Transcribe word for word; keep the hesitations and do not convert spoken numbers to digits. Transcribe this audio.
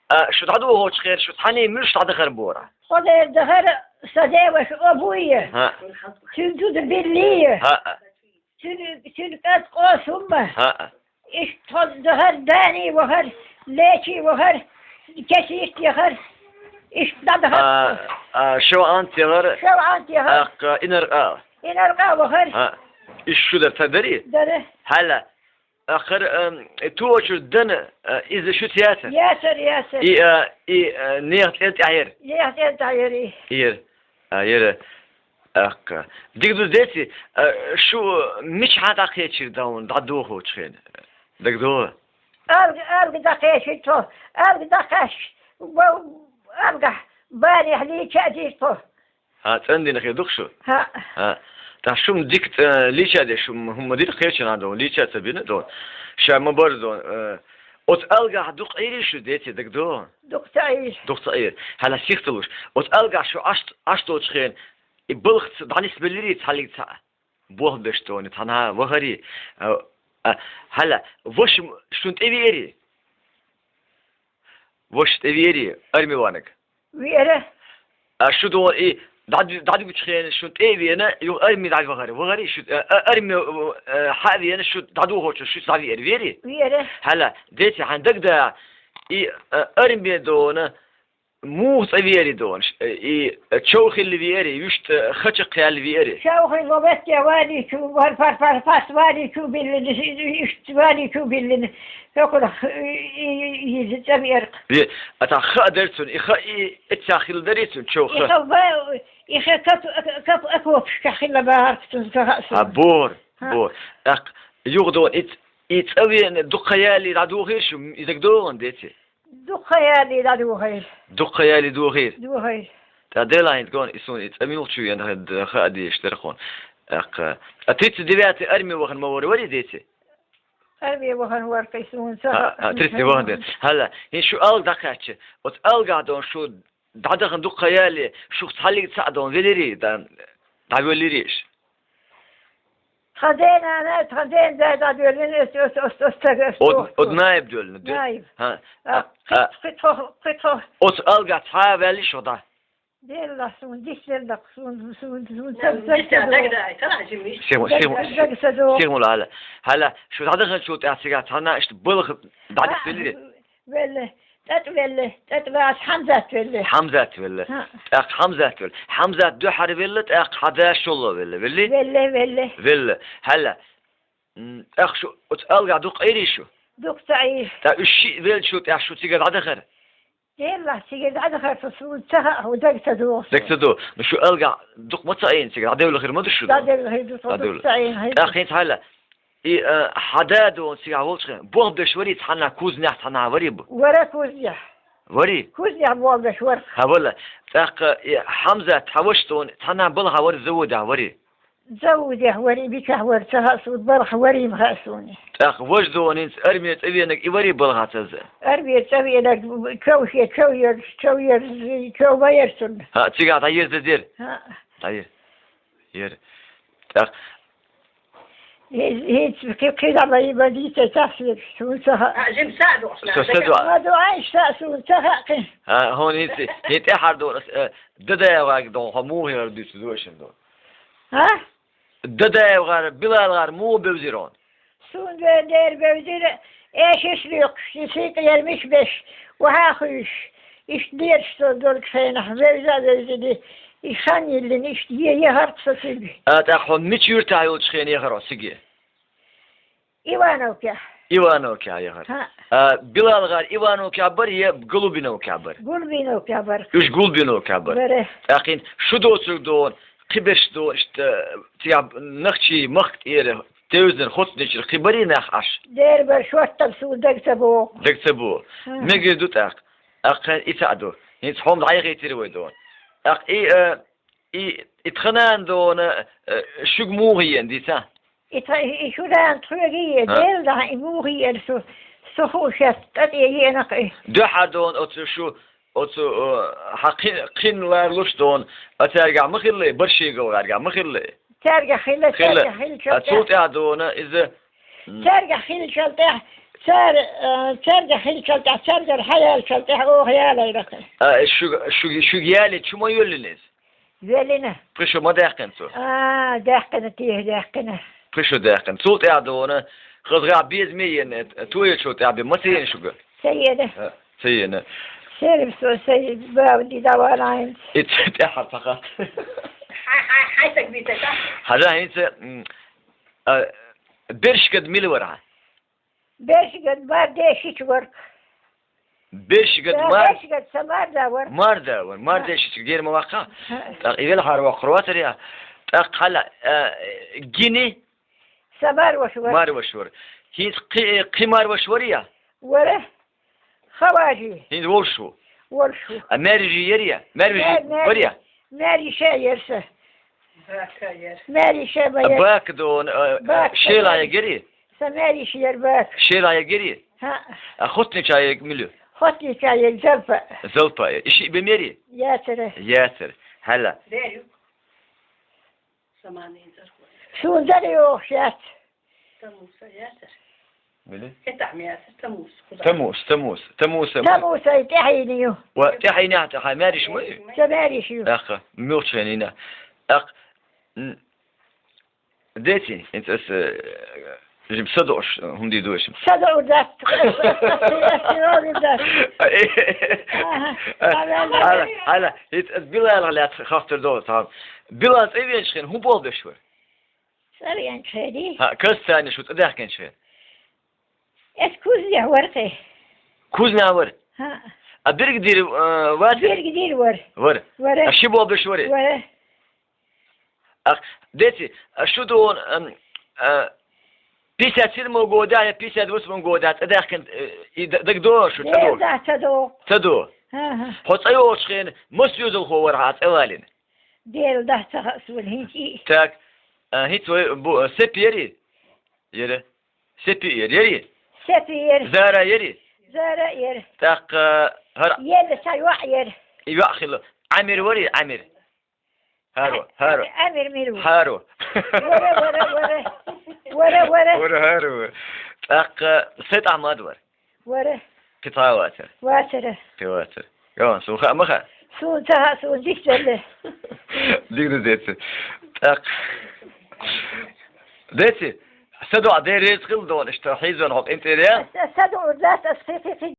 А, шу дӀадохочу хенахь шу цхьаьний муьлш дӀадахар бора? Хьо дера дахар сан деваша Обу я. ХӀаъ. Цуьнан зуда Билли я. ХӀаъ. Цуьнан, цуьнан кӀант Къосум а. ХӀаъ. Иштта тхо дахар, Дани вахар, Лечи вахар, Кесийт яхар. Иштта дӀадахар. А, а, ШовӀант яхар. ШовӀант яхар. ТӀаккха Инаркъа. Инаркъа вахар. ХӀаъ. Иштта шу дара, ца дарий? Дара. Хьала. Ахар, ам, и тохачуьра дана, а, иза шуьца яцара? Яцара, яцара. И, а, и, а, нехан цӀен тӀехь яра? Нехан цӀен тӀехь яра и. Яра. А, яра. ТӀаккха. Дика ду, деций, а, шу мичахьа дӀакхечира дан, дӀадохочу хенахь? ДагадогӀу? Алга, алга дӀакхечира тхо. Алга дӀакхаьчча, вов, алгахь, бани лийча а дира тхо. ХӀаъ, цӀандина хир ду-кх шу? ХӀаъ. ХӀаъ. ТӀаккха шу-м дика, э, лийча деш хӀума дира кхечанхьа дан, лийча ца бина дан. Ша ма барза дан, э, оцу алгахь дукха Ӏийрий шу, деций, дагадогӀу? Дукха ца Ӏийра. Дукха ца Ӏийра. Хьала сих ца луш. Оцу алгахь шу Ӏаш, Ӏаш долчу хенахь, и балха ца, дӀанисбеллирий цхьаллиг цхьаъ? Болх беш тони, цхьанхьа вахарий? А, а, хьала, ваша шуна тӀевеарий? Ваша тӀевеарий, арми ванаг? Веара. А шу ду и дӀад-, дӀадуьгучу хенахь шун тӀе а веана, юха арми дӀавахара. Вахарий шу, а, а, арми, а, хьа а веана, шу дӀадохочуьра, шу дӀавеара. Веарий? Веара. Хьала, деций, хьан дагада, и, а, арми дона, муха цӀа веарий дона, ш-, и, чов хилла веарий, вуьшта хачакх яьлла веарий? Чов хилла, ваьтте валийчу, вар-, пар-, пар-, пас валийчу биллина, иш-, иш-, валийчу биллина. ХӀокхунах, и, и, и, и, цӀа веарх. Ве-, а тхан хаа дара цунна, и хаа, и, эццахь хилла дарий цунна чов хаа? И хаа ва-, и хаа кап-, кап-, окопашкахь хилла бахарх цунна, ца хаьа суна. А, бор, ХӀаъ. бор. ТӀаккха юха дона, и ц-, и цӀа веана дукха ялий дӀадохийра шу, и дагадогӀу, деций? Дукха ялий дӀадохийра. Дукха ялий дохийра? Дохийра. ТӀаккха Делан хӀинца гон, и суна и цӀа муьлхачу веана хаа дезаш дара хьуна. ТӀаккха, а тридцать девятый арми вахана ма вара, варий, деций? Арми вахана вара-кх и суна ца А, а, тридцать вахана дера. Хьала, хӀинца шу алга дӀакхаьчча, оцу алгахь дона шу дӀадахана дукха ялий, шух цхьаллиг цхьаъ дона велирий, дан, дӀавеллирий иш? Тхан ден нана, тхан ден да дӀадоьллина, ас, ас, ас, ас, ас, ас, Од-, ас, од наиб доьллина, де? Наиб. ХӀаъ, А, а, кхи-, а. кхи тхо, кхи тхо. Оцу алгахь цхьа а ваьллий шу дӀа? Делла, суна дис делла, суна, суна, суна, Нан ца, ца, дис ца, даг, дог. дай, кара, жимиш. Сигу-, Даг, сигу-, даг, ца, дог. Сигу-, хьала. Хьала, шу дӀадаханчул тӀаьхьа цигахь цхьанна иштта балха дӀадисделлий? А, велла. ТӀатӀа велла, тӀатӀа вац, Хьамзат велла. Хьамзат велла. ХӀаъ. ТӀаккха Хьамзат велла. Хьамзат дуьхьара велла, тӀаккха хьан да шолгӀа велла. Веллий? Велла, велла. Велла. Хьала. М, тӀаккха шу оцу алгахь дукха Ӏийрий шу? Дукха ца Ӏийра. ТӀаккха уьш шиъ веллачул тӀаьхьа шу цигара дӀадахара? Деллахь, цигара дӀадахар со, суна ца хаьа, хӀун даг ца догӀу со. Даг ца догӀу. Ну шу алгахь дукха ма ца Ӏийна цигара, дӀадевлла хир ма ду шу? ДӀадевлла хир ду, со дукха ДӀадевлла. ца Ӏийна хир ду. ТӀаккха хӀинца хьала, и, а, хьан да дона цигахь волчу хенахь, болх беш варий цхьанна кузнехь, цхьанна варий бу? Вара кузнехь. Варий? Кузнехь болх беш вара. ХӀан, вала. ТӀаккха и Хьамзат, хьан ваша дона, цхьанна балхахь варий, заводехь варий? Заводехь варий, мичахь вара, ца хаьа суна, балхахь варий ма хаьа суна. ТӀаккха важа дона хӀинца арме цӀа венаг и варий балхахь цаза? Арме цӀа венаг, чов шен, чов яр, чов яр, чов ма яр цунна. ХӀаъ, цигахь дӀаерза дера? ХӀаъ. ДӀаер. Яр. ТӀаккха. ХӀинца кхин, кхин дӀа ма, ма дийца цхьа соьга, суна ца хаьа. А, жим са а дохуш, Со са дуьхьа. Ма ду Ӏайша са, суна ца хаьа кхин. А, хьуна хӀинца, хӀинца тӀаьхьара дона, э, ДадоевгӀарга дона, хьо муха яр дуьйцу дошин дона? А? ДадоевгӀар, БилалгӀар муха бевзира хьуна? Суна ве-, дера бевзира, эшаш лоькхуш, и сийкъера мича беш, охьа а хуьйшуш, иштта лераш долу долчу хенахь, вевза а вевзина, и хан йиллина, иштта е-, ехар-кх со цига. А, тӀаккха хьо мича юьртахь йолчу хенахь ехара хьо цига? Ивановкехь. Ивановкехь ехара. ХӀаъ. А, БилалгӀар Ивановкехь бара я Голубиновкехь бара? Голубиновкехь бара. Уьш Голубиновкехь бара. Бара. ТӀаккха хӀинца шу доцург дона, кхиберш дона, иштта, цигахь нахчий махка тӀера тевзинарг хоццуьнчуьра кхин барий нах Ӏаш? Дера бара, шорттам суна дага ца богӀу. Дага ца богӀу. ХӀа. Мегар ду тӀаккха. ТӀаккха и цхьаъ ду. ХӀинца хьо-м дӀаяхийтира вай дона. ТӀаккха и, э, и, и тхан нана дона, э, шуьга муха еана, дийца? И тха-, и шу нана тхоьга е-, А. Дела дӀа, и муха еана со, со хууш яц, тӀа тӀе еана-кх и. Дуьхьа дона оцу шу, оцу, э, хьан кхин, кхин ларалуш дона, а цаьргахь ма хилла, БаршиговгӀаргахь ма хилла? Цаьргахь хилла, Хилла. цаьргахь хилла, А цул тӀехь дона иза, м. Цаьргахь хиллачул тӀехь, Цар, э, царга хилчал тӀехь, царгара хьаяьлчал тӀехь оха ялайра. А, шуг-, шуг-, шуьга яле чу ма йоьллина иза? Йоьллина. Пхи шу ма даьккхина цо? А, даьккхина, тӀехь даьккхина. Пхи шу даьккхина. Цул тӀаьхьа дона, хазгӀа безаме йена, тоечул тӀаьхьа бе-, ма ца йена шуьга? Ца йена. А, ца йена. Сервисо ца йена, бавди давала хӀинца. И ца тӀаьхьа пхи шу. Хьай, хьай, хьай саг бийца, да? Хьажа хӀинца, м, а, бершкад мила вара хьан? Бершгад мар дешича вар. Бершгад Да, мар? Бершгад са мар да вар. Мар да вар, мар Ха. Дешича гер ма ваккха. Ха. ТӀаккха и велхьара воккхур вацар я. ТӀаккха хьала, а, гини? Са мар ваша вар. Мар ваша вар. ХӀинца кхи, кхи мар ваша вар я? Вара. Хаважи. ХӀинца волуш ву? Волуш ву. А маьржи яр я? Маьржи Мар-, вар я? Маьржи ша яр са. Бака яр. Маьржи ша ма А яр. Бака дон, а, а, Бака шелая яр. Гери? Са маьриш яр бака. Шелая гери? ХӀаъ. А хотнича яр милу? Хотнича яр залпа. Залпа яр. Иши бе мери? Яцара. Яцар. Хьала. Дерю. Саман инзар ху. Сун дари охшац. Тамуса яцар. Мили? Это мясо, тамус. Тамус, тамус. Тамуса ма- Тамуса и тӀехьийни ю. Ва тӀехьийни хьа, хьа маьриш ма ю? Са маьриш ю. Аха, милчхенина. Ах, м, Дети, это с, э, жим садош, хунди душ. Садо дац. Садо дац. Ага. Ала, ала, это Билал галят хахтер до там. Билал цӀе венчхин, хӀун болдеш вар? ЦӀе венчхеди? Ха, кас цани шу цӀе дахкенчхе? Эс кузня вар кхе. Кузня вар? Ха. А бирг дир, э, ватер? Бирг дир вар. Вар. Вар. А ши болдеш вари? Вар. Ах, дети, а шу дон, ам, а, пятьдесят седьмого года, я пятьдесят восьмого года, цӀе дахкин, э, и д-, даг до шу, цӀе до. Дел да, ца до. Ца до. Ага. Хьо цӀе йолчхен, мас юзал хо вар хьа цӀе валин? Дел да, ца хасун, хинчи. Так, а, хит вай бу-, а, Сепи яри? Яри. Сепи яр, яри? Сепи яр. Зара яри? Зара яр. Так, а, хар- Ел ца юа яр. Юа хило. Амир вари, Амир? Харо, харо. Амир миру. Харо. Вара, вара, вара. Вара, вара. Вара харо. ТӀаккха Сайт Ахьмад вара. Вара. Кхин цхьа вацара. Вацара. Кхин вацара. Йо, сун хаа ма хаа? Сун ца хаа, сун дикделла. Дигна деца. ТӀаккха. Деци, са доӀа дерригаш хила дона, иштта хьийзон хьо къинтӀера. Са, са доӀа дац, ас хи-, хи-, хи-